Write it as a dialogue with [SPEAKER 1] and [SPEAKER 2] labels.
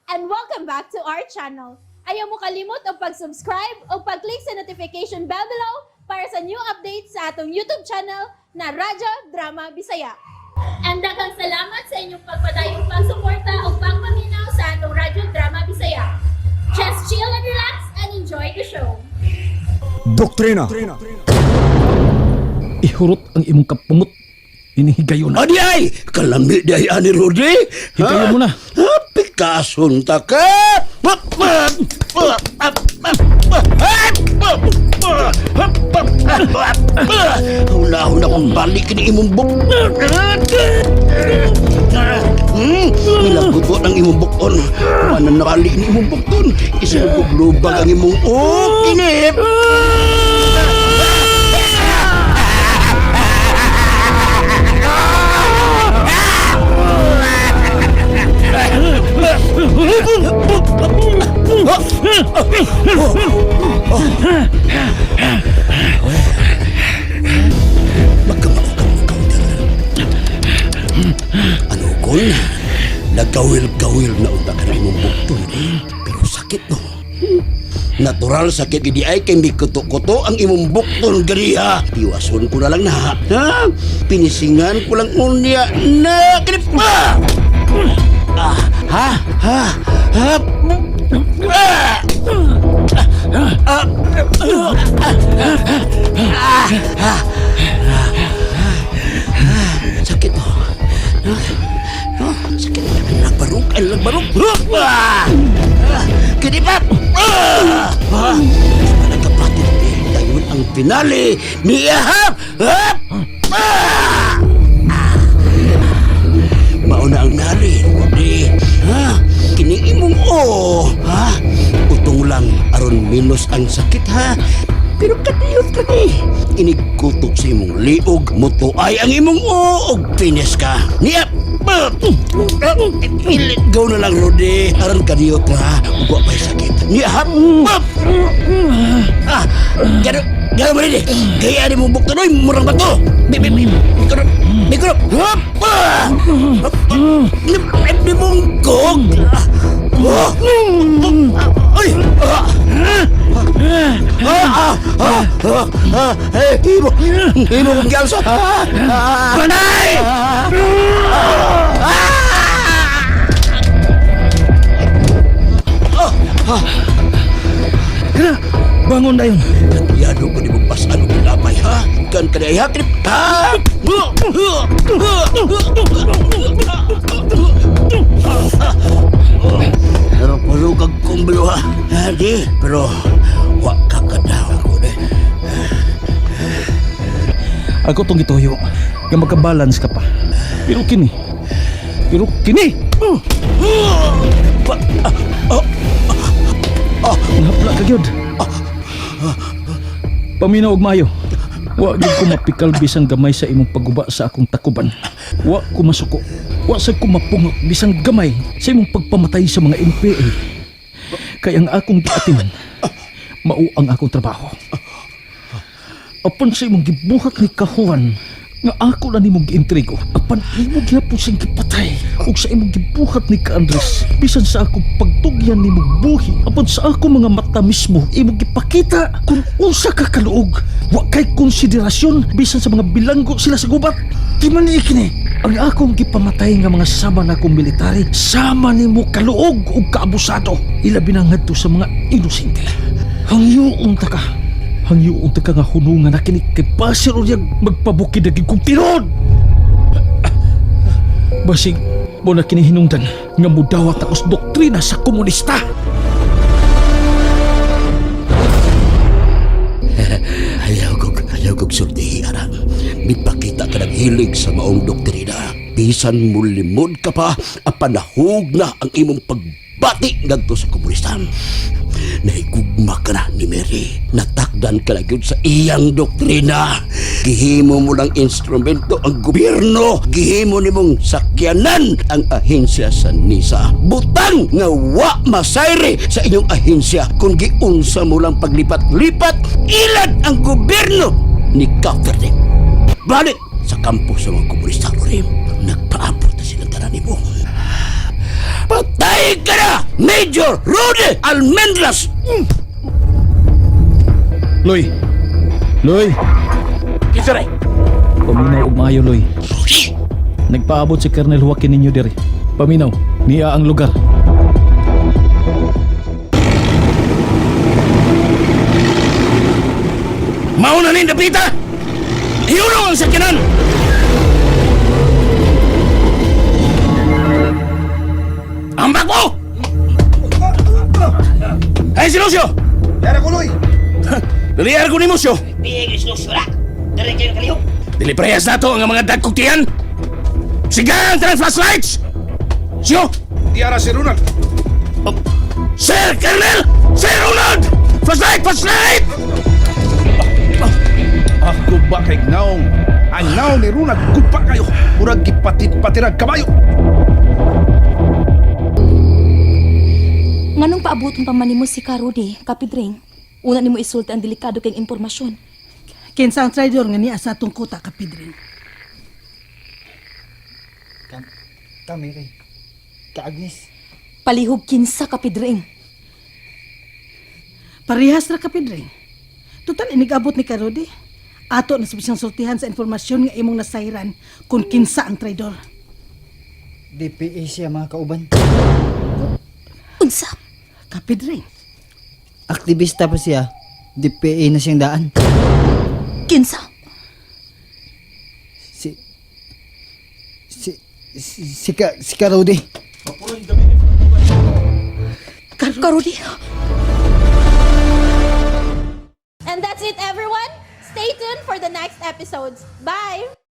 [SPEAKER 1] And welcome back to our channel. Ayaw mo kalimot og pag-subscribe o pag-click sa notification bell below para sa new updates sa atong YouTube channel na Radyo Drama Bisaya. And daghang salamat sa inyong pagpadayong pagsuporta o pagpaminaw sa atong Radyo Drama Bisaya. Just chill and relax and enjoy the show.
[SPEAKER 2] Doktrina.
[SPEAKER 3] Ihurot ang imong kapungot. Inihigayon.
[SPEAKER 4] Adi ay! Kalami di ay ani Rudy!
[SPEAKER 3] Higayon mo na.
[SPEAKER 4] Ha? Pikason ta ka! Huna-huna kong balik ni imong buk. Nilagutot ang imong bukon. Manan nabalik ni imong bukton. Isinugog-lubag ang imong ukinip. Magkamao ka mo counter. Ano kon? Nagkawil-kawil na unta ka na imong bukton eh. Pero sakit no. Natural sakit gidi ay kay mikuto-kuto ang imong bukton gani ha. Iwason ko na lang na. Ha? Pinisingan ko lang unya na kinip. Ah! Ah, ha? Ha? Ha? Ah! Ah! Ah! Ah! Sakit to. No? No? Sakit. Ang lagbarog, ang lagbarog. Ah! Ah! Kinipap! Ah! Ah! Nagkapatid eh. Dayon ang finale ni Ahab! Ah! Ah! Ah! Mauna ang nali, Rodi. Ha? Kini imong o, ha? Utong lang aron minus ang sakit ha. Pero kadiyot ka ni. Inigkutok sa imong liog, mutuay ang imong o, og finish ka. Niya! Let go na lang, Rodi. Aron kadiyot ha. Ugwa pa'y sakit. Niya! Ha? Ah! Gano, gano mo rin eh. Kaya ni mong bukto noy, murang bato. Bi, bi, bi, mikro, mikro. Hop! Ah! Di mong kog. Ah! Ay! Ah! Ah! Ah! Ah! Ah! Eh, himo, himo kong gyalso. Ah! Ah! Panay!
[SPEAKER 3] Bangon dayon.
[SPEAKER 4] Yano ko di mo pasan og lamay ha? Kan ka ha trip ha? Pero pulo kag kumblo ha. Ha, di, pero wa ka kadaw ako de.
[SPEAKER 3] Ako tong gituyo. Nga magka-balance ka pa. Pero kini. Pero kini. Nahapla ka gyud. Paminaw og maayo. Wa gyud ko mapikal bisan gamay sa imong pagguba sa akong takuban. Wa ko masuko. Wa sad ko mapungot bisan gamay sa imong pagpamatay sa mga NPA. Kay ang akong giatiman, mao ang akong trabaho. Apan sa imong gibuhat ni Kahuan nga ako na nimong giintrigo, apan imo gihapon siyang gipatay, ug sa imong gibuhat ni ka Andres, bisan sa akong pagtugyan nimong buhi, apan sa akong mga mata mismo imong gipakita kung unsa ka kaluog, wa kay konsiderasyon bisan sa mga bilanggo sila sa gubat. Di man ni kini ang akong gipamatay nga mga sama na akong military, sama nimo kaluog ug kaabusado, ilabi na ngadto sa mga inosente. Hangyoon ta ka. Hangyoon ta ka nga hunungan na kini kay basir unyag magpabukid na gid kong tinuod. Basig mo na kini hinungdan nga mudawat ako sa doktrina sa komunista.
[SPEAKER 4] Ayaw kog sultihi ara. Mipakita ka ng hilig sa maong doktrina. Bisan mo limod ka pa, apan nahug na ang imong pagbati ngadto sa komunista. Nahigugma ka na ni Mary. Natakdan ka na gyud sa iyang doktrina. Gihimo mo lang instrumento ang gobyerno. Gihimo nimong sakyanan ang ahensya sa NISA. Butang nga wa masayri sa inyong ahensya kung giunsa mo lang paglipat-lipat ilad ang gobyerno ni Cafferty. Balik sa kampo sa mga komunista, Rory. Nagpaabot na silang tanan nimo. Patay Di ka na, Major Rudy Almendras!
[SPEAKER 3] Loy! Loy!
[SPEAKER 4] Kinsa ray?
[SPEAKER 3] Paminaw og maayo, Loy.
[SPEAKER 4] Rudy!
[SPEAKER 3] Nagpaabot si Colonel Joaquin ninyo diri. Paminaw, niya ang lugar.
[SPEAKER 4] Mauna ni dapita! Iurong ang sakyanan! Ambak mo! Ay, si Lucio!
[SPEAKER 2] Yara ko, Loy!
[SPEAKER 4] Dali ko ni Lucio! Dili prehas nato ang mga dagkong tiyan! Sige ang tanang flashlights! Siyo!
[SPEAKER 2] Yara si Ronald!
[SPEAKER 4] Oh, Sir Colonel! Sir Ronald! Flashlight! Flashlight!
[SPEAKER 5] Ah, guba kay naong. Ang naong ni Ronald, guba kayo. Murag gipatit-patirag kabayo.
[SPEAKER 6] Nganong paabuton pa man nimo si Karudi, Kapidring? Una nimo isulti ang delikado kayong impormasyon.
[SPEAKER 7] Kinsa ang traidor nga niya sa atong kuta, Kapidring?
[SPEAKER 8] Kami kay ka Agnes.
[SPEAKER 6] Palihog kinsa, Kapidring.
[SPEAKER 7] Parehas ra, Kapidring. Total inigabot ni Karodi. Ato na siyang sultihan sa impormasyon nga imong nasayran kung kinsa ang traidor.
[SPEAKER 8] DPA siya mga kauban.
[SPEAKER 6] Unsa?
[SPEAKER 7] Kapidring.
[SPEAKER 8] Aktivista pa siya. DPA na siyang daan.
[SPEAKER 6] Kinsa?
[SPEAKER 8] Si si si si, ka, si Karodi.
[SPEAKER 6] Karudi.
[SPEAKER 1] And that's it, everyone. Stay tuned for the next episodes. Bye!